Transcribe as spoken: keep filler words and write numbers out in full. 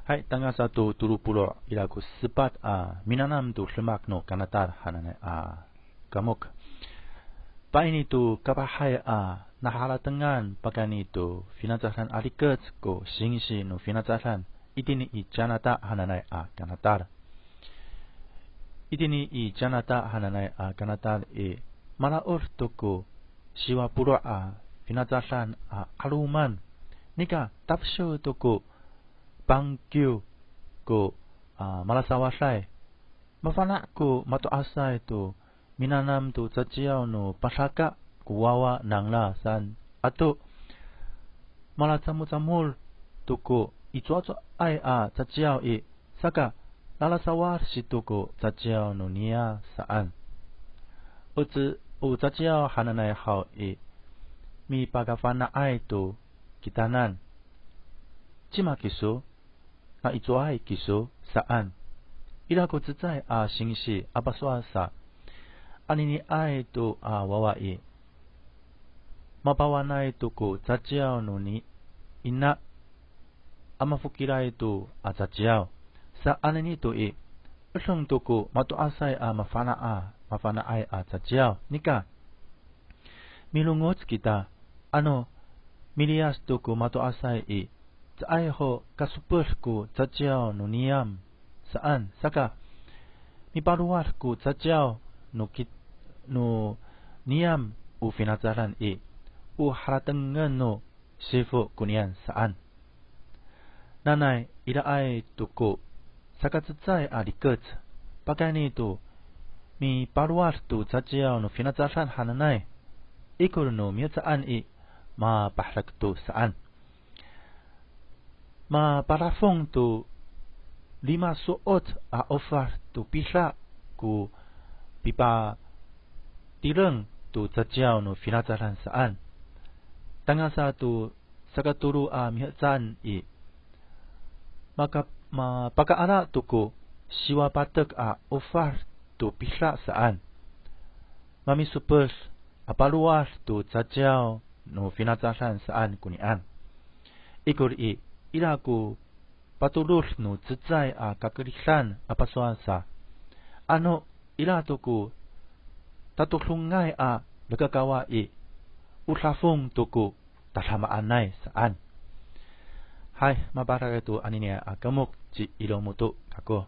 Hay, tangasa to tolo polo' ira ko sepat a minanam to demak no kanatal hananay a kamok. Paini to kapahay a naharatengan pakayni to finacadan a rikec ko singsi no finacadan itini i Canada hananay a kanatal. Itini i Canada hananay a kanatal i, mala'od to ko siwa polo' a finacadan a 'aloman. Nika tafesiw to ko pangkiw ko, a, malasawaday. Mafana' ko mato'asay to minanam to caciyaw no pasaka ko wawa nangra saan ato malacamocamol to ko icowacowaay a caciyaw i, saka lalasawad sito ko caciyaw no niyam saan. O ce-, o caciyaw hananay haw i, mipakafana'ay to kitanan. Cima kiso? Naicowaay kiso saan. Ira ko cecay a singsi a pasowal sa, aniniay to a wawa i, mapawanay to ko caciyaw no ni ina a mafokilay to a caciyaw. Sa anini to i, edeng to ko mato'asay a mafana' a, mafana'ay a caciyaw. Nika milongoc kita, ano miliyas to ko mato'asay i, caay ho kasoped ko caciyaw no niyam saan, saka mipalowad ko caciyaw no kit-, no niyam o finacadan i, o haratengen no sifo koniyan saan. Nanay iraay to ko sakacecay a rikec pakayni to mipalowad to caciyaw no finacadan hananay, ikor no mihecaan i, mapaherek to saan. Mapadafong to lima so'ot a ofad to pida ko pipatireng to caciyaw no finacadan saan. Tangasa to sakatolo a mihecaan i, maka-, mapakaala to ko siwa patek a ofad to pida saan. Mamisoped a palowad to caciyaw no finacadan saan koniyan. Ikor i, ira ko patorod no cecay a kakeridan a pasowal sa, ano ira to ko tatodongay a lekakawa i, o dafong to ko tadamaanay saan. Hay, mapaherek to aniniay a kamok, ci Ilomoto kako.